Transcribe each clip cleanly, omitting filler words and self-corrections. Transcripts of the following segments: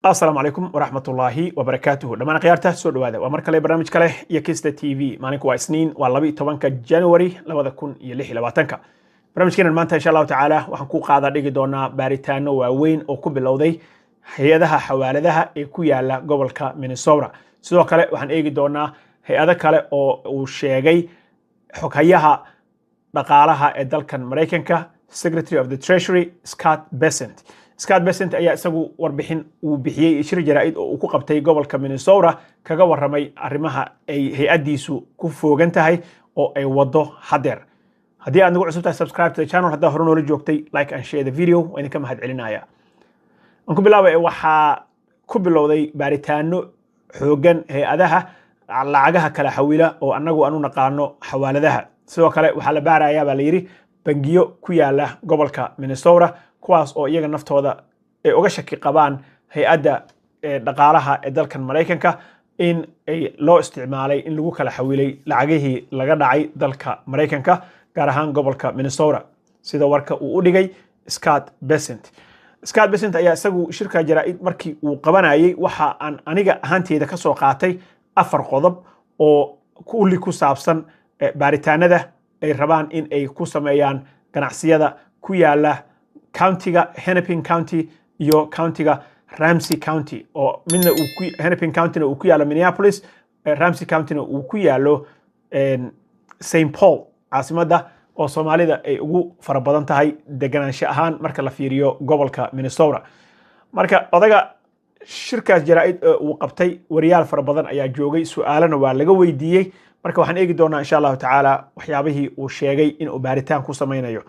Asalaamu calaykum waraxmatullaahi wabarakaatuhu. Dhammaan khiyaarta, soo dhawaada. Waa mar kale, barnaamij kale iyo Kista TV. Maalinku waa Isniin, waa 12-ka January 2026-ka. Barnaamijkeenan maanta, insha Allahu tacaala, waxaan ku qaada dhigi doonaa baaritaano waaweyn oo ku bilowday hay-adaha xawaaladaha ee ku yaala gobolka Minnesota. Sidoo kale waxaan eegi doonaa hay-ado kale oo uu sheegay xoghayaha dhaqaalaha ee dalkan Maraykanka, Secretary of the Treasury Scott Bessent. Scott Bessent ayaa isagu warbixin uu bixiyey shir jaraa'id oo uu ku qabtay gobolka Minnesota kaga warramay arrimaha ay hay-addiisu ku foogan tahay oo ay waddo haddeer. Haddii aad nagu cusub tahay, subscribe to the channel. Haddaa hore noola joogtay, like and share the video. Waa idinka mahad celinaya. Aan ku bilaabay, waxaa ku bilowday baaritaano xooggan hay-adaha lacagaha kala xawila oo annagu aan u naqaano xawaaladaha. Sidoo kale waxaa la baarayaa, baa la yidhi, bangiyo ku yaala gobolka Minnesota, kuwaas oo iyaga naftooda ay uga shaki qabaan hay-adda dhaqaalaha ee dalkan Maraykanka in ay loo isticmaalay in lagu kala xawilay lacagihii laga dhacay dalka Maraykanka, gaar ahaan gobolka Minnesota, sida warka uu u dhigay Scott Bessent. Scott Bessent ayaa isagu shirka jaraa'id markii uu qabanayay waxa aan aniga ahaanteyda ka soo qaatay afar qodob oo kulli ku saabsan baaritaanada ay rabaan in ay ku sameeyaan ganacsiyada ku yaala countyga Hennepin County iyo countyga Ramsey County, oo midna uu ku Hennepin Countyna uu ku yaalo Minneapolis, Ramsey Countyna uu ku yaalo St. Paul, caasimadda oo Soomaalida ay ugu fara badan tahay deganaansho ahaan marka la fiiriyo gobolka Minnesota. Marka odaga shirkaas jaraa'id uu qabtay, wariyaal fara badan ayaa joogay, su-aalana waa laga weydiiyey. Marka waxaan eegi doonaa, insha Allahu tacaala, waxyaabihii uu sheegay inuu baaritaan ku sameynayo.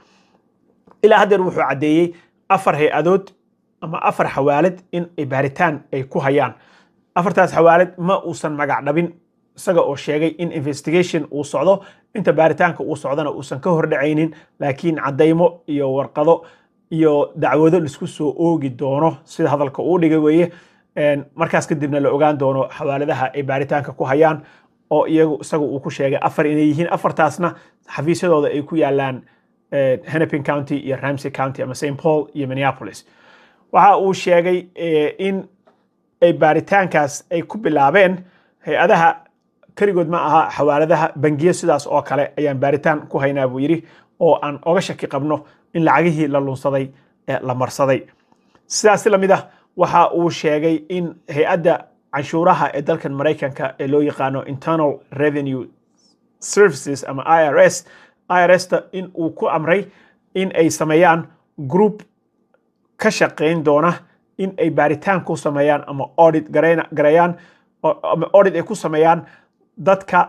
Ilaa haddeer wuxuu caddeeyey afar hay-adood ama afar xawaalad in ay baaritaan ay ku hayaan. Afartaas xawaalad ma uusan magac dhabin, isaga oo sheegay in investigation uu socdo, inta baaritaanka uu socdona uusan ka hordhacaynin, laakiin caddaymo iyo warqado iyo dacwado laisku soo oogi doono, sida hadalka uu dhigay weeye. Markaas kadibna la ogaan doono xawaaladaha ay baaritaanka ku hayaan, oo iyagu isaga uu ku sheegay afar inay yihiin, afartaasna xafiisyadooda ay ku yaalaan Hennepin County iyo Ramsey County ama St. Paul iyo Minneapolis. Waxa uu sheegay in ay baaritaankaas ay ku bilaabeen hay-adaha keligood ma aha xawaaladaha, bangiyo sidaas oo kale ayaan baaritaan ku haynaa, buu yidhi, oo aan oga shaki qabno in lacagihii la lunsaday la marsaday. Sidaas lamid ah waxa uu sheegay in hay-adda canshuuraha ee dalkan Maraykanka ee loo yaqaano Internal Revenue Services ama IRS, IRS-ta in uu ku amray in ay sameeyaan group ka shaqayn doona in ay baaritaan ku sameeyaan ama audit gareeyaan ama audit ay ku sameeyaan dadka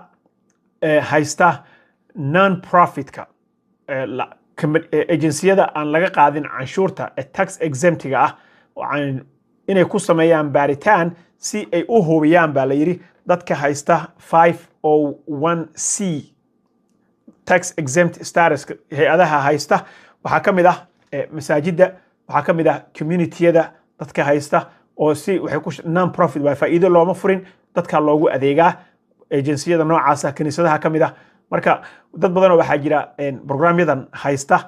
haysta non profitka, agenciyada aan laga qaadin canshuurta ee tax exemptiga ah, inay ku sameeyaan baaritaan si ay u hubiyaan, baa la yidhi, dadka haysta 501(c) tax exempt status. Hay-adaha haysta waxaa ka mid ah masaajidda, waxaa ka mid ah communityyada dadka haysta, oo si waxay ku non profit waa faa'iido looma furin, dadka loogu adeegaa agenciyada noocaasa, kiniisadaha ka mid ah. Marka dad badanoo waxaa jira programyadan haysta,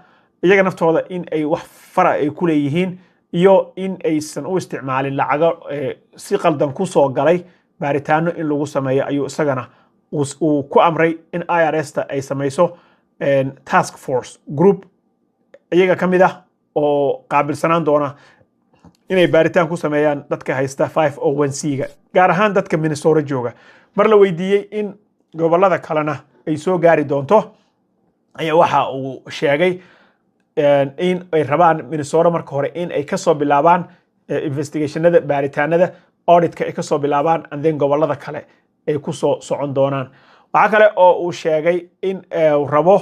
iyaga naftooda in ay wax fara ay ku leeyihiin iyo in aysan u isticmaalin lacago si qaldan ku soo galay, baaritaano in lagu sameeyo ayuu isagana uu ku amray in IRS-ta ay samayso task force group iyaga ka mid ah oo qaabilsanaan doona inay baaritaan ku sameeyaan dadka haysta 501(c)-ga, gaar ahaan dadka Minnesota jooga. Mar la weydiiyey in gobollada kalena ay soo gaari doonto ayaa waxa uu sheegay in ay rabaan Minnesota marka hore in ay kasoo bilaabaan investigationada, baaritaanada, auditka ay kasoo bilaabaan, and then gobollada kale ay kusoo socon doonaan. Waxaa kale oo uu sheegay in uu rabo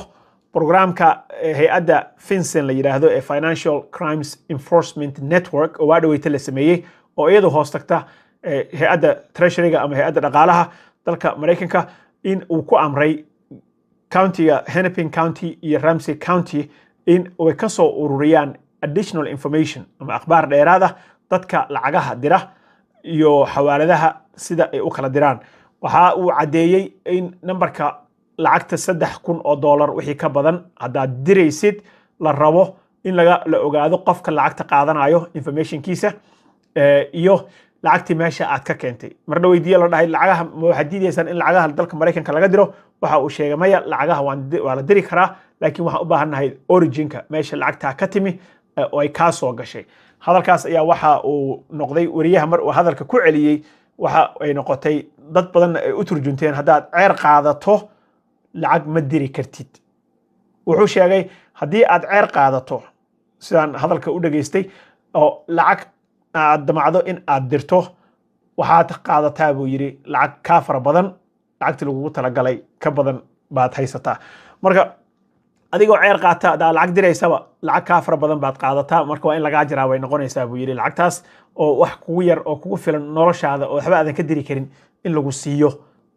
programka hay-adda FinCEN la yidhaahdo ee Financial Crimes Enforcement Network, oo waa dhaweyta la sameeyey, oo iyadu hoos tagta hay-adda Treasuryga ama hay-adda dhaqaalaha dalka Maraykanka, in uu ku amray countyga Hennepin County iyo Ramsey County in ay ka soo ururiyaan additional information ama akhbaar dheeraad ah dadka lacagaha dira iyo xawaaladaha sida ay u kala diraan. Waxa uu caddeeyey in nambarka lacagta $3,000 wixii ka badan haddaad diraysid la rabo in laga la ogaado qofka lacagta qaadanayo informationkiisa. iyo lacagtii meesha aad ka keentay. Mar la weydiiye la dhahay, lacagaha ma waxaad diidaysaan in lacagaha dalka Maraykanka laga diro? Waxa uu sheegay, maya, lacagaha waa la diri karaa, laakiin waxaan u baahannahay originka, meesha lacagtaa ka timi oo ay kaa soo gashay. Hadalkaas ayaa waxa uu noqday, weriyaha mar uu hadalka ku celiyey, waxa ay noqotay dad badanna ay u turjunteen, haddaad ceer qaadato lacag ma diri kartid. Wuxuu sheegay haddii aad ceer qaadato, sidaan hadalka u dhageystay, oo lacag aad damacdo in aad dirto, waxaad qaadataa buu yidhi lacag kaa fara badan, lacagtii lagugu talagalay ka badan baad haysataa. Marka adigoo ceer qaata haddaa lacag diraysaba, lacag kaa fara badan baad qaadataa, marka waa in lagaa jiraa bay noqonaysaa buu yidhi lacagtaas, oo wax kugu yar oo kugu filan noloshaada oo waxba aadan ka diri karin in lagu siiyo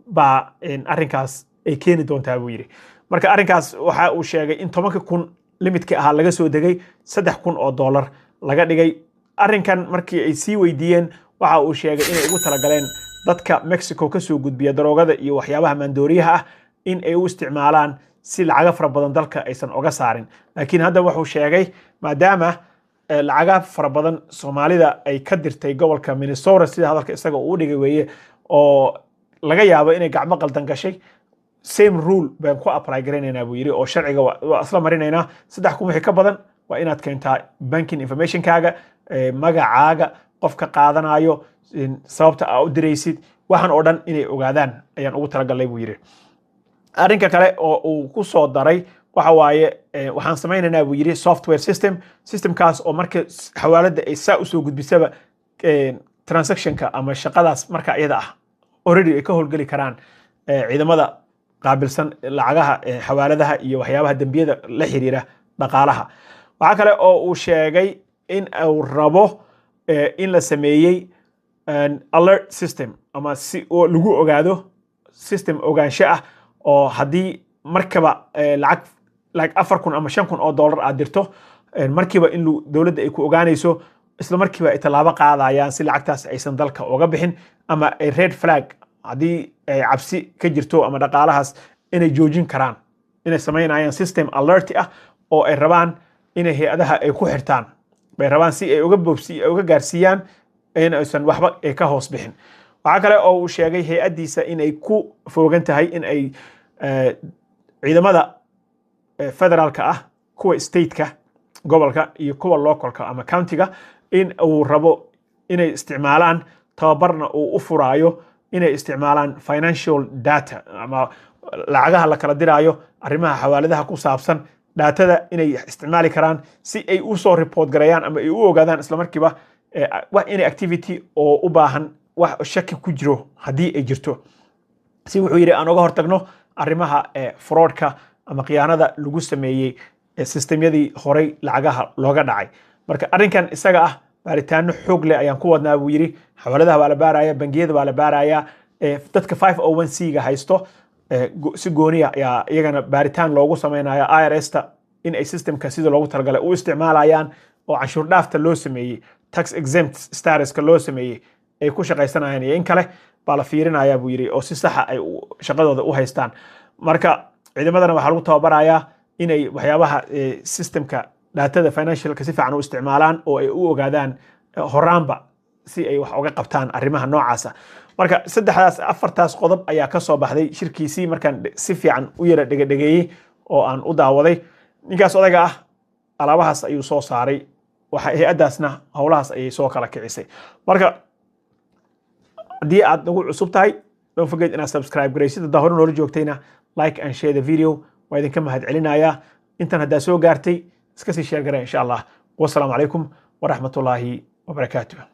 baa arrinkaas ay keeni doontaa buu yidhi. Marka arrinkaas waxa uu sheegay in 10,000 limitka ahaa laga soo degay, $3,000 laga dhigay. Arrinkan markii ay sii weydiiyeen, waxa uu sheegay inay ugu talagaleen dadka Mexico ka soo gudbiya daroogada iyo waxyaabaha maandooriyaha ah in ay u isticmaalaan si lacaga fara badan dalka aysan oga saarin. Laakiin hadda wuxuu sheegay maadaama lacaga fara badan Soomaalida ay ka dirtay gobolka Minnesota, sida hadalka isaga uu dhigay weeye, oo laga yaabo inay gacmo qaldan gashay, same rule baan ku apply garaynaynaa buu yidhi, oo sharciga waa isla marinaynaa. 3,000 wixii ka badan waa inaad keentaa banking informationkaaga, magacaaga, qofka qaadanayo, sababta aa u diraysid, waxaan oo dhan inay ogaadaan ayaan ugu talagalnay buu yidhi. Arrinka kale oo uu ku soo daray waxa waaye, waxaan samaynaynaa buu yidhi software system, systemkaas oo marka xawaaladda ay saa usoo gudbisaba transactionka ama shaqadaas marka iyada ah already ay ka howlgeli karaan ciidamada qaabilsan lacagaha xawaaladaha iyo waxyaabaha dembiyada la xiriira dhaqaalaha. Waxaa kale oo uu sheegay in uu rabo in la sameeyey alert system ama si oo lagu ogaado system ogaansho ah, oo haddii markaba lacag like 4,000 ama $5,000 aad dirto, markiiba in dowladda ay ku ogaanayso, isla markiiba ay tallaabo qaadayaan si lacagtaas aysan dalka uga bixin, ama ay red flag haddii ay cabsi ka jirto ama dhaqaalahaas inay joojin karaan, inay samaynayaan system alert ah oo ay rabaan inay hay-adaha ay ku xirtaan bay rabaan si ay uga boobsi ay uga gaarsiiyaan in aysan waxba ay ka hoos bixin. Waxaa kale oo uu sheegay hay-addiisa inay ku foogan tahay in ay ciidamada federaalka ah, kuwa stateka gobolka iyo kuwa localka ama countyga, in uu rabo inay isticmaalaan, tababarna uu u furaayo inay isticmaalaan financial data ama lacagaha la kala diraayo, arrimaha xawaaladaha ku saabsan datada inay isticmaali karaan si ay u soo report gareeyaan ama ay u ogaadaan isla markiiba wax inay activity oo u baahan wax shaki ku jiro haddii ay jirto, si wuxuu yidhi aan uga hortagno arrimaha fraudka ama khiyaanada lagu sameeyey systemyadii horay lacagaha looga dhacay. Marka arrinkan isaga ah baaritaano xoog leh ayaan ku wadnaa buu yidhi. Xawaaladaha waa la baaraya, bangiyada waa la baaraya, dadka 501c ga haysto si gooniya ayaa iyagana baaritaan loogu sameynaya, IRS-ta in ay systemka sida loogu talagalay u isticmaalayaan oo canshuur dhaafta loo sameeyey, tax exempt statuska loo sameeyey, ay ku shaqaysanayaan iyo in kale baa la fiirinaya buu yidhi, oo si saxa ay shaqadooda u haystaan. Marka ciidamadana waxaa lagu tababarayaa inay waxyaabaha systemka datada financialka si fiican u isticmaalaan oo ay u ogaadaan horaanba si ay wax uga qabtaan arrimaha noocaasa. Marka saddexdaas afartaas qodob ayaa ka soo baxday shirkiisii markaan si fiican u yara dhegedhegeeyey oo aan u daawaday. Ninkaas odayga ah alaabahaas ayuu soo saaray, waxa hay-addaasna howlahaas ayay soo kala kicisay. Marka haddii aad nagu cusub tahay, don't forget inaad subscribe garaysid. Haddaa hore noola joogtayna, like and share the video. Waa idinka mahad celinayaa intan haddaa soo gaartay, iska sii share garaya insha Allah. Wasalaamu calaykum waraxmatullaahi wabarakaatuh.